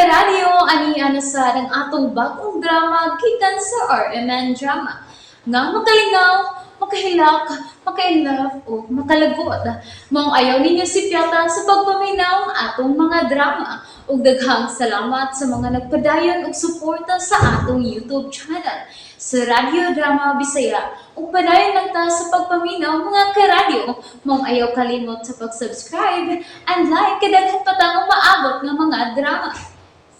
Karadyo, ani ana sa ang atong bagong drama gikan sa RMN Drama. Nga makalingaw, makahilak, maka-inlove o makalagot. Maong ayaw ninyo sipyata sa pagpaminaw ang atong mga drama. Ug daghang salamat sa mga nagpadayon og suporta sa atong YouTube channel sa Radyo Drama Bisaya. Ug padayon lang ta sa pagpaminaw, mga karadyo. Maong ayaw kalimot sa pag-subscribe and like kay daghan pa tang umaabot nga mga drama.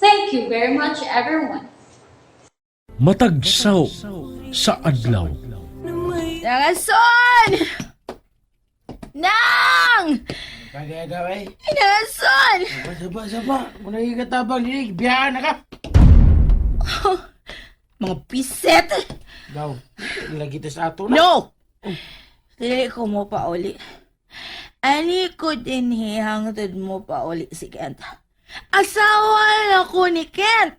Thank you very much, everyone. Matag saw sa adlaw. Nangason! Nang! Bagay gaway. Nangason! Saba, saba. Kung nagkikatabang dinig, biyaan na ka. Mga piset! Gaw, lagi ta sa ato na. No! Dili ko mo pa uli. Ani ko din hangtod mo pa uli si Kent. Asawa na ko ni Kent!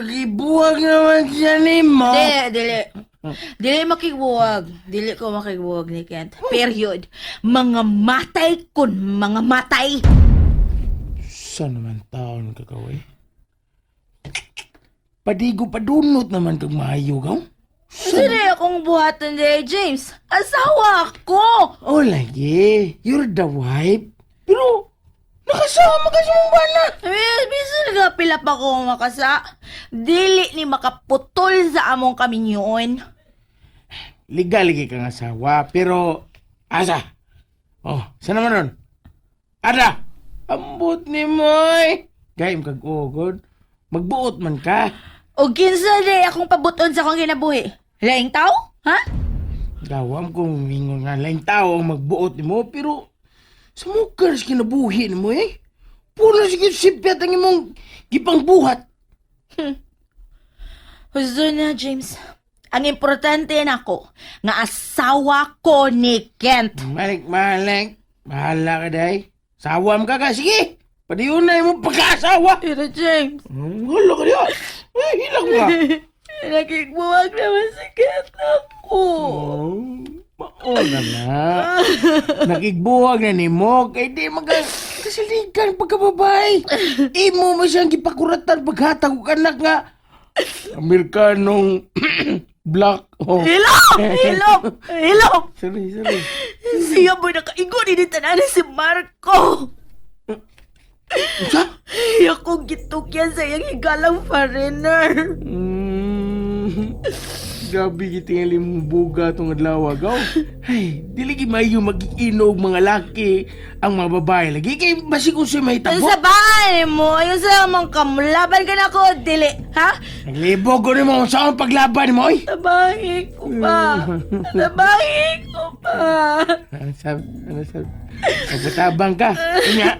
Gibuwag naman siya ni mo. Dili, dili. Dili makigbuwag. Dili ko makigbuwag ni Kent. Period. Mga matay kun mga matay. Saan naman taon ka gaway? Padigo padunot naman kag maayo gaw. Sino akong buhaton day, James? Asawa ko! Oh, lagi. You're the wife. Pero, nakasama ka sa mong bana. Bisan nga pila pa ko makasa. Dili ni makaputol sa among kaminyoon. Legal lagi kang asawa, pero, asa? Oh, saan naman nun? Ada! Ambot ni Moy! Gayim kag ugod. Magbuot man ka. O kinsa day akong pabuton sa akong kinabuhi? Laing tao? Ha? Gawam kung mingon nga laing tao ang magbuot ni mo, pero sa mukha sa kinabuhi ni mo eh. Puno sige sipyat ang imong gipangbuhat. Husto na, James. Ang importante nako, nga asawa ko ni Kent. Malik, malik. Bahala ka, day. Sawam ka ka, sige. Padiyon na imong pagkaasawa. Pero James, Hala ka diya. Ay, hilang ka. nakikbuwag naman si Kent ako. Oh, mauna na. Nakigbuwag na ni mo, kay di maga kasaligan pagkababay. Imo mo siyang gipakuratan paghatag og anak nga Amerikanong black. Oh. Hilom! Hilom! Hilom! Sorry, sorry. Siya mo nakaigo ni tanan si Marco. Unsa? Ako gitukyan sa iyang higalang foreigner. Grabe gitingali mong buga tong adlaw gaw. Ay, dili gi maayo magiinog mga laki ang mga babae lagi kay basig unsay mahitabo. Sa bahay mo, ayun sa among kamulaban ka na ko, dili, ha? Naglibog ko nimo unsa ang paglaban mo oy. Tabahi ko pa. Tabahi ko pa. Ano sabi? Ano sabi? Magpatabang ka. Unya,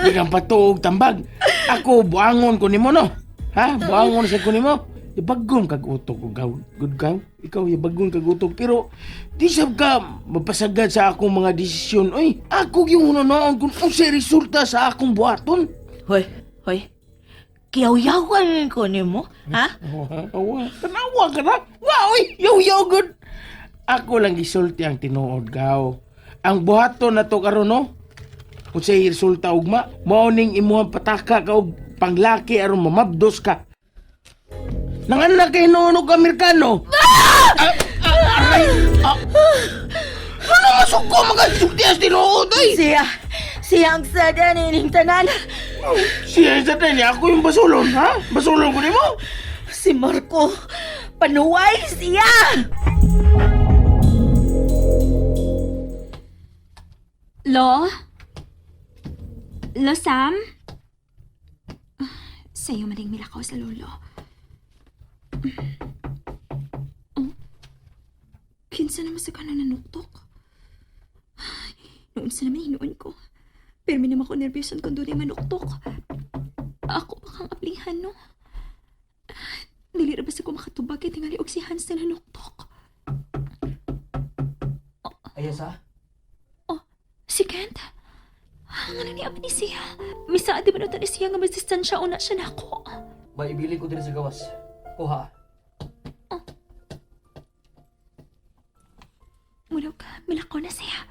di kang patuog tambag. Ako, buangon ko nimo no. Ha? Buangon sa ko nimo. Ibagon kag utok ko gaw. Good gaw. Ikaw ibagon kag utok pero di sab ka mapasagad sa akong mga desisyon. Oy, ako yung hunonoon kung unsay resulta sa akong buhaton. Hoy, hoy. Kiyaw-yawan ko nimo, ha? Awa, awa. Tanawa ka na. Wow, oy, yaw yaw good. Ako lang gisulti ang tinuod gaw. Ang buhaton na to karon no. Kung sa'y resulta ugma, mao ning imuhang pataka ka og panglaki aron mamabdos ka. Nanganak kay noon og Amerikano. Ah! Ah, aray! Ah. Ano masuko mga sulti as tinuod ay? Siya, siya ang sada nining tanan. Siya sa tanya ako yung basulon ha? Basulon ko nimo? Si Marco, panuway siya! Lo? Lo, Sam? Ah, sa'yo maning milakaw sa lolo. Oh. Kinsa naman sa kanan nanuktok? Noon sa naman hinuon ko. Pero may naman ko nervyosan kung doon ay manuktok. Ako pa kang ablihan, no? Dili ra ba sa ko makatubag kay tingali og si Hans na nanuktok? Ayos ah. Oh, si Kent? Ah, nga ni apa ni siya? Misa, di ba nata ni siya nga masistansya una siya nako? Ba ibili ko diri sa gawas. Kuha. Mulaw ka, milakaw na siya.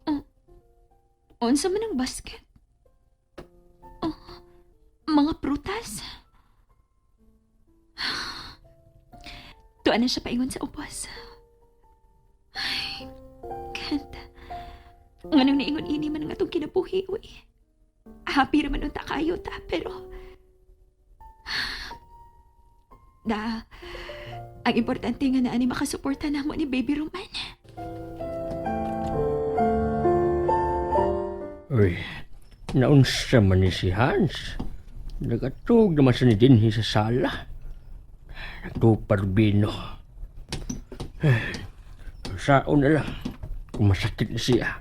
Oh, Unsa man ang basket? Oh, mga prutas. Tuan na siya paingon sa ubos. Ay, Kent. Nganong naingon ini man ang atong kinabuhi, uy. Happy raman unta kayo ta, pero... Da, ang importante nga na ani makasuporta namo ni Baby Roman. Uy, naunsa man ni si Hans. Nagatug naman sa ni dinhi sa sala. Nagtupar bino. Saon na lang kung masakit na siya.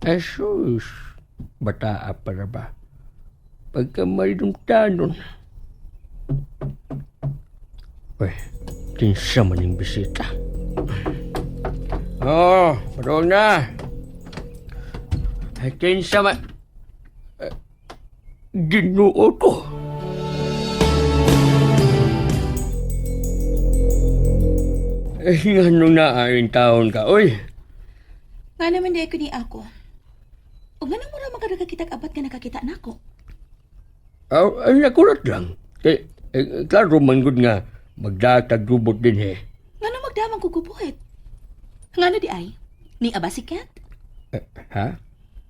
Eh, sus, bataa para ba? Pagka maridumtanon. Uy, kinsa man yung bisita. Oh, padong na. Ay, kinsa man... Eh, Ginoo ko. Eh, nganong naaring taon ka, oy? Nga naman di ko ni ako. Ug nganong mura man ka nakakita abat nga nakakita nako. Aw, ay, nakurat lang. Eh, eh, klaro man gud nga, magdatag gubot din eh. Ngano magdamang ko gubuhit? Ngano di ay? Ni aba si Kent? Eh, ha?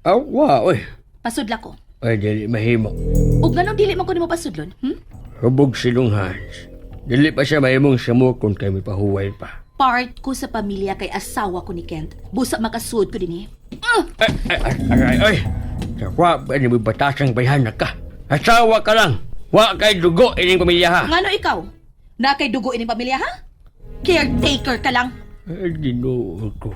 Aw, wa, oy. Pasudla ko. Ay, dili mahimo. Ug nganong dili man ko nimo pasudlon, Hubog silong Hans. Dili pa siya mahimong samukon kay may pahuway pa. Part ko sa pamilya kay asawa ko ni Kent. Busa makasud ko dinhi. Ay, ay, ay, ay, ay. Wa ba ni may batasang bayhana ka? Asawa ka lang. Wa kay dugo ining pamilya ha. Ngano ikaw? Na kay dugo ining pamilya ha? Caretaker ka lang. Ay, Ginoo ko.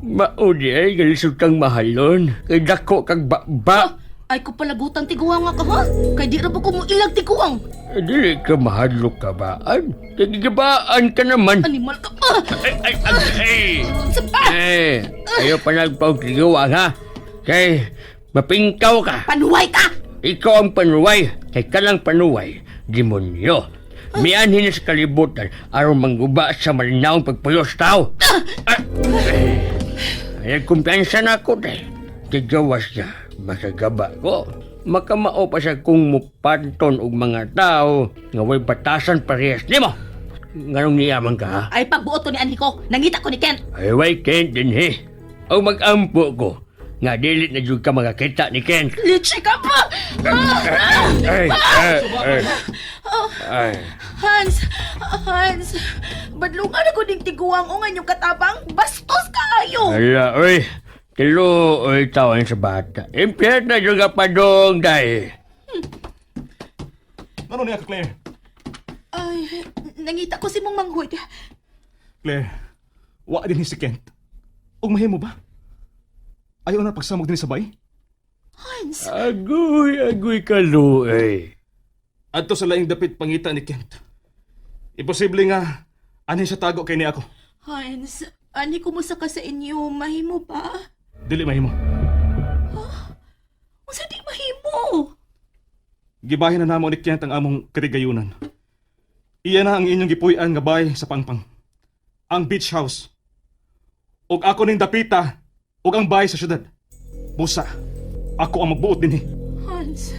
Maudi ay galisod kang mahalon. Kay dako kag ba. Ay ko palagutan tiguang nga ka ha? Kay di ra ba ko mo ilag tiguang? Eh, Dili ka mahadlok ka baan. Kay gigabaan ka naman. Animal ka pa. Ay, ay, ay, ay. Sa pa! Eh, ayaw pa nagpagtigawa ha. Kay mapingkaw ka. Panuway ka! Ikaw ang panuway, kay ka lang panuway, demonyo. Mianhin na sa kalibutan aron mangguba sa malinaong pagpuyos tao. Ay, ay, kumpiyansa na ako dahil. Tigawas niya, makagaba ko. Makamao pa siya kung mupanton og mga tao nga way batasan parehas nimo. Nganong niyaman ka ha? Ay pagbuot ko ni anhi ko. Nangita ko ni Kent. Ay, way Kent din he. O mag-ampo ko nga dili na jud ka makakita ni Kent. Litsi ka pa! Ay, ay, ay. Ay. Hans, Hans, badlungan ako ding tiguang o nga inyong katabang. Bastos kaayo. Ala, oy. Kilo, oy, tawan sa bata. Impyerno na juga pa dong, dahil. Ano niya ka, Claire? Ay, nangita ko si mong manghud. Claire, wa din ni si Kent. Ug mahimo ba? Ayaw na pagsamog din sa bay? Hans, Agoy, agoy kalo, eh. Adto sa laing dapit pangita ni Kent. Imposible nga anhin siya tago kay ni ako. Hans, ani kumusta ka sa inyo? Mahimo ba? Dili mahimo. Unsa di mahimo? Gibahin na namo ni Kent ang among karigayunan. Iya na ang inyong gipuy-an nga bay sa pangpang. Ang beach house. Ug ako ning dapita ug ang bay sa syudad. Busa, ako ang magbuot dinhi. Hans,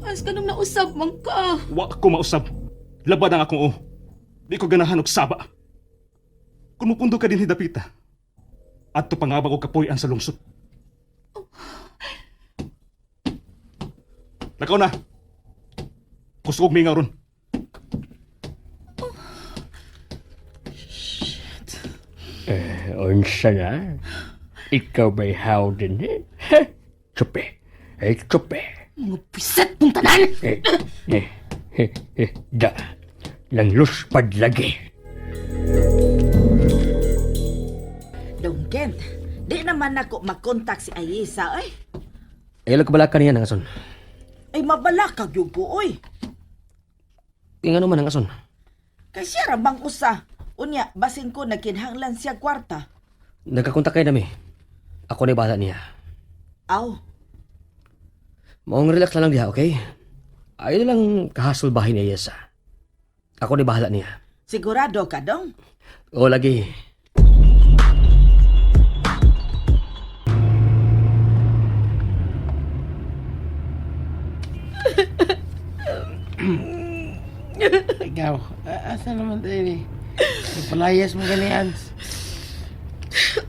Hans, kanong nausab man ka? Wa ko mausab. Labad ang akong o. Di ko ganahan og saba. Kung mupundo ka dinhi dapita, adto pangabag og kapuy-an sa lungsod. Lakaw na. Kusog mingaw ron. Eh, unsa na? Ikaw ba'y how din, eh? Heh, Tsupe. Eh, tsupe. Mga bisit mong tanan! Eh, eh, eh, eh, da. Langluspad lagi. Dong Kent, di naman nako makontak si Ayesa, ay. Ayaw ko bala kaniya nang ason. Ay mabalakag yung ko, oy. Kaya nga naman ang ason. Kay siya ra bang usa. Unya, basin ko nagkinhanglan siya kwarta. Nagkakontak kay nami. Ako na bahala niya. Aw, Maong relax na lang diha, okay? Ayaw na lang kahasol bahay ni Ayesa. Ako na bahala niya. sigurado ka dong. Oo, lagi. Gaw, asa naman tayo ni? Palayas mo gani, Hans.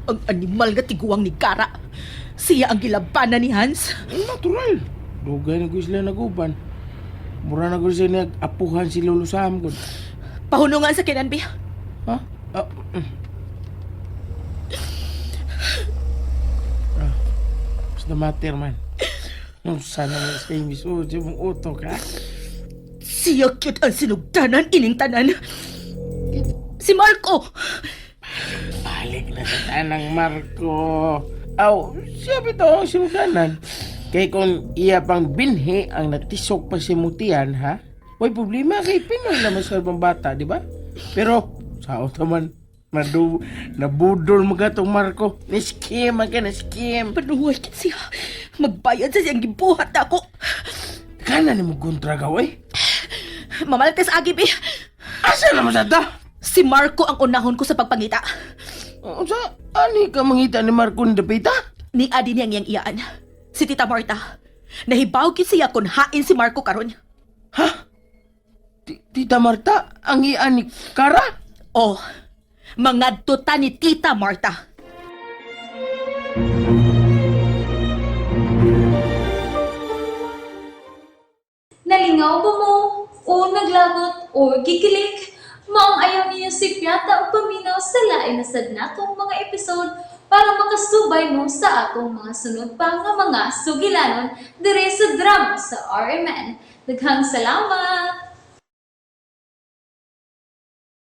Ang animal nga tiguang ni Kara. Siya ang gilabanan ni Hans. Eh, natural. Dugay na ko sila naguban. Mura na ko sila nag-apuhan si Lolo Sam. Gud. Pahunungan sa kinanbi. Ha? Ah, Ah, what's the matter, man? Ano sana mo sa imis? Oh, di mong utok, ha? Siya cute ang sinugdanan ining tanan. Si Marco! Balik na sa tanang Marco. Aw, siya bitaw ang sinudanan. Kay kung iya pang binhi ang natisok pa si Mutian, ha? Way problema kay Pinoy naman sa ibang bata, di ba? Pero, sao man, madu, nabudol mo ka tong Marco. Ni-scheme ka, ni-scheme. Panuhay kit siya. Magbayad sa siyang gibuhat ako. Kana ni mo kontra ka, eh. Mamalates agi, bi. Asa naman sa ta? Si Marco ang unahon ko sa pagpangita. Unsa, ani ka mangita ni Marco ni Dapita? Ni adi niyang iyang iyaan. Si Tita Marta. Nahibaw kit siya kung hain si Marco karon. Ha? Tita Marta, ang iyan ni Kara? Oh, mangadto ta ni Tita Marta. Nalingaw ba mo? O naglagot o gikilig? Maong ayaw niyo si Piata ang paminaw sa lain na sad natong mga episode para makasubay mo sa atong mga sunod pa nga mga sugilanon dire sa drama sa RMN. Daghang salamat!